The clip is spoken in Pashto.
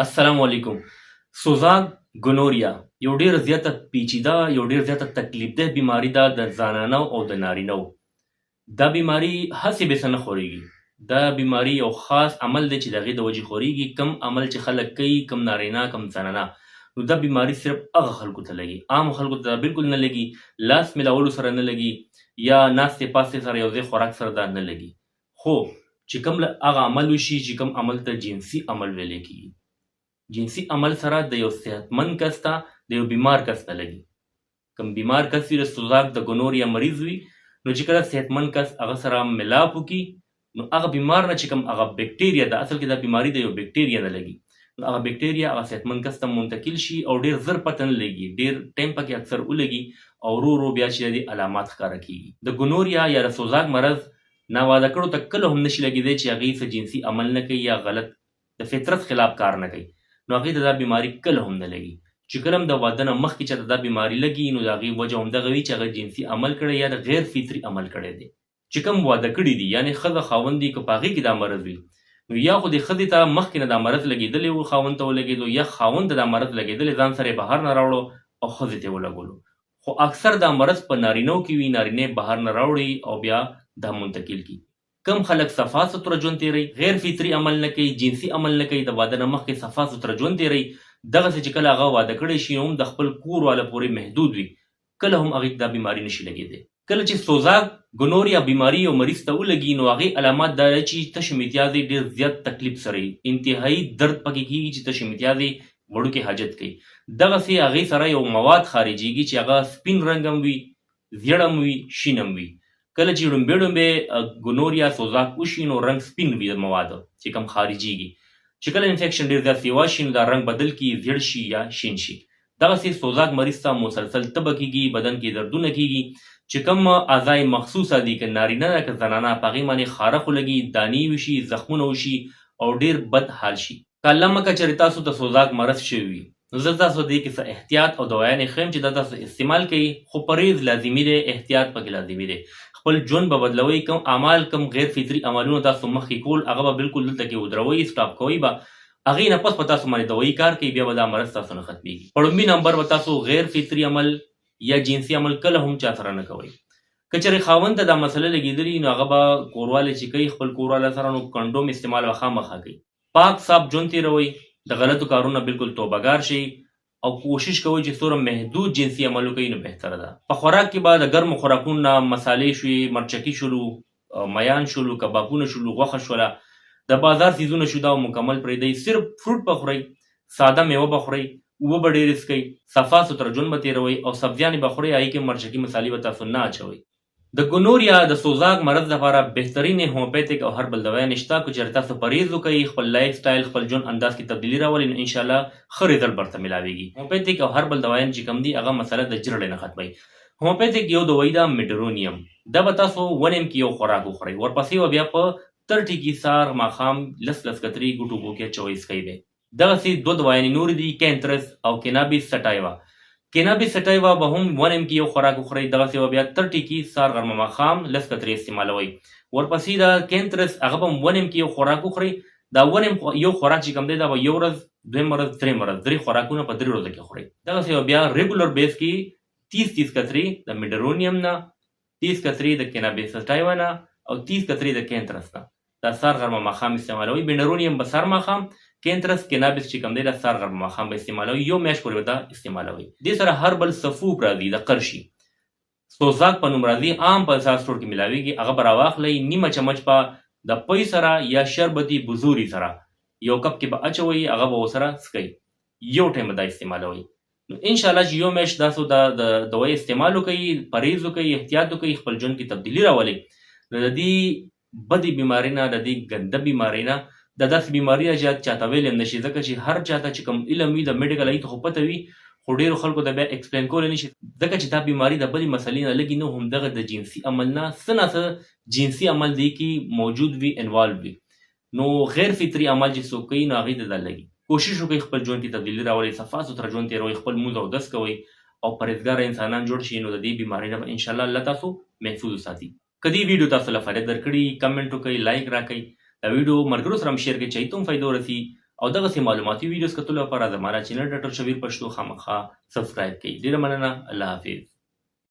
السلام علیکم. سوزاک ګنوریا یو ډیر زیاته پیچیده، یو ډیر زیاته تکلیف ده بیماری ده د زنانو او د نارینو. دا بیماری هسې بې څه نه خورېږي. دا بیماری یو خاص عمل دی چې د هغې د وجې خورېږي. کم عمل چې خلک کوي، کم نارینه کم زنانه، نو دا بیماری صرف هغه خلکو ته لګي، عام خلکو ته دا بالکل نه لګي. لاس ملاولو سره نه لګي یا ناستې پاستې سره، یو ځای خوراک سره دا نه لګي. خو چې کوم له هغه عمل وشي چې کوم عمل ته جنسي عمل ویل کېږي، جنسي عمل سره د یو صحتمند کس ته د یو بیمار کس نه لګي. کوم بیمار کس وي، د سوزاک د ګنوریا مریض وي، نو چې کله صحتمند کس هغه سره ملاپ وکړي، نو هغه بیمار نه چې کوم هغه بکټریا ده، اصل کې دا بیماری د یو بکټریا نه لګي، نو هغه بکټریا هغه صحتمند کس ته منتقل شي او ډیر زر پته نه لګي، ډیر ټایم پکې اکثر ولګي او ورو ورو بیا چې د علامات ښکاره کیږي. د ګنوریا یا د سوزاک مرض ناواده کړو ته کله هم نشي لګېدی چې هغوی څه جنسي عمل نه کوي یا غلط د فطرت خلاف کار نه کوي، نو هغوی ته دا بیماري کله هم نه لګي. چې کله هم د واده نه مخکې چاته دا بیماري لګي، نو د هغې وجه هم دغه وي چې هغه جنسي عمل کړی یا د غیر فطري عمل کړی دی. چې کوم واده کړي دي، یعنې ښځه خاوند دي، که په هغې کې دا مرض وي، نو یا خو د ښځې ته مخکې نه دا مرض لګېدلی و، خاوند ته ولګېدو، یا خاوند ته دا مرض لګېدلی، ځان سره یې بهر نه راوړو او ښځې ته یې ولګولو. خو اکثر دا مرض په نارینو کې وي، نارینه یې بهر نه راوړي او بیا دا منتقل کړي. کم خلک صفا سوتره ژوند تېروي، غیر فطري عمل نه کوي، جنسي عمل نه کوي، د واده نه مخکې صفا سوتره ژوند تېروي، دغسې چې کله هغه واده کړی شي نو هم د خپل کور والا پورې محدود وي، کله هم هغې ته دا بیماري نشي لګېدی. کله چې سوزاک ګنوریا بیماری یو مریض ته ولګي، نو هغې علامات دا دی چې تشې متیازې ډېر زیات تکلیف سره وي، انتهایی درد پکې کېږي چې تشې متیازې وړوکی حاجت کوي. دغسې هغې سره یو مواد خارجېږي چې هغه سپین رنګ هم وي، زیړ هم وي، شین هم وي. کله چې ړومبی ړومبی ګنوریا سوزاک وشي، نو رنګ سپین وي د موادو چې کوم خارجېږي. چې کله انفیکشن ډېر زیات سیوا شي، نو دا رنګ بدل کړي، زیړ شي یا شین شي. دغسې سوزاک مریض ته مسلسل تبه کېږي، بدن کې دردونه کېږي، چې کوم اعضای مخصوصه دي، که نارینه ده که زنانه، په هغې باندې خارښ ولګي، دانې وشي، زخمونه وشي او ډېر بد حال شي. که الله مه کړه چېرې تاسو ته سوزاک مرض شوی وي، نو زه تاسو دې کې څه احتیاط او دوايانې ښیم چې دا تاسو استعمال کړئ، خو پرهیز لازمي دی، احتیاط پکې لازمي دی. خپل ژوند به بدلوئ، کوم اعمال، کوم غیر فطري عملونه تاسو مخکې کول، هغه به بالکل دلته کې ودروئ، سټاپ کوئ به. هغې نه پس به تاسو باندې دوايي کار کوي، بیا به دا مرض تاسو نه ختمیږي. په لومړي نمبر به تاسو غیر فطري عمل یا جنسي عمل کله هم چا سره نه کوئ. که چېرې خاوند ته دا مسله لګېدلې، نو هغه به کوروالی چې کوي خپل کورواله سره، نو کنډوم استعمال به خامخا کوي. پاک صاف ژوند تېروئ، د غلطو کارونو بالکل توبهګار شئ او کوشش کوئ چې څومره محدود جنسي عمل وکړئ نو بهتره ده. په خوراک کې به د ګرمو خوراکونو نه، مسالې شوې، مرچکي شولو، میان شولو، کبابونه شولو، غوښه شوله، د بازار څیزونه شو، دا مکمل پرېږدئ. صرف فروټ به خورئ، ساده میوه به خورئ، اوبه به ډېرې څښئ، صفا سوتره ژوند به تېروئ او سبزیانې به خورئ، هغې کې مرچکي مسالې به تاسو نه اچوئ. د ګنوریا د سوزاک مرض لپاره بهترینې هومیوپیتیک او هربل دوایانې شته. که چېرې تاسو پرهیز وکړئ، خپل لایف سټایل، خپل ژوند انداز کې تبدیلي راولئ، نو انشاءالله ښه ریزلټ به درته ملاویږي. هومیوپیتیک او هربل دوایانې چې کوم دي، هغه مسله د جرړې نه ختموي. هومیوپیتیک یو دوایي ده میډرونیم، دا به تاسو ونیم کې یو خوراک وخورئ، ورپسې به بیا په 30 کې سهار ماښام لس لس قطرې ګوټو اوبو کې اچوئ، څښئ به. دغسې دوه دوایانې نورې دي، کینترس او کینابیس سټایوا. کینابیس سټایوا به هم ونیم کې یو خوراک وخورئ، دغسې به بیا 30 کې سهار غرمه ماښام لس قطرې استعمالوئ. ورپسې دا کینترس، هغه به هم ونیم کې یو خوراک وخورئ. دا ونیم یو خوراک چې کوم دی، دا به یو ورځ، دویم ورځ، دریم ورځ، درې خوراکونه په 3 ورځو کې خورئ. دغسې به بیا ریګولر بیس کې 30 30 قطرې د میډرونیم نه، 30 قطرې د کینابیس سټایوا نه او 30 قطرې د کینترس نه، دا سهار غرمه ماښام استعمالوئ. بینرونیم به سهار ماښام، کینترس کینابیس چې کوم دی دا سهار غرمه ماښام به استعمالوئ، یو میاشت پورې به دا استعمالوئ. دې سره هربل سفوف راځي، د قرشي سوزاک په نوم راځي، عام په سار سټور کې ملاویږي، هغه به راواخلئ، نیمه چمچ په د پی سره یا شربتي بزوري سره یو کپ کې به اچوئ، هغه به ورسره څښئ، یو ټایم به دا استعمالوئ. نو انشاءالله چې یو میاشت تاسو دا د دوایي استعمال وکړئ، پرهیز وکړئ، احتیاط وکړئ، خپل ژوند کې تبدیلي راولئ، نو د دې بدې بیمارۍ نه، د دې ګنده بیمارۍ نه، دا داسې بیماري ده چې چاته ویلی هم نه شي، ځکه چې هر چاته چې کوم علم وي د میډیکل هغې ته خو پته وي، خو ډېرو خلکو ته بیا اکسپلین کولی نه شي، ځکه چې دا بیماري د بلې مسلې نه لګي، نو همدغه د جنسي عمل نه څه نا څه جنسي عمل دی کې موجود وي، انوالو وي، نو غیر فطري عمل چې څوک کوي نو هغې ته دا لګي. کوشش وکړئ خپل ژوند کې تبدیلي راولئ، صفا سوتره ژوند تېروئ، خپل لمونځ او اودس کوئ او پرهېزګاره انسانان جوړ شئ، نو د دې بیمارۍ نه به انشاءالله الله تاسو محفوظ وساتي. که دې ویډیو تاسو له فایده درکړي، کمنټ وکړئ، لایک راکړئ، دا ویډیو ملګرو سره هم شیر کړئ چې هغوی ته هم فایده ورسي. او دغسې معلوماتي ویډیوز کتلو لپاره زما دا چینل ډاکټر شبیر پښتو خامخا سبسکرایب کړئ. ډیره مننه، الله حافظ.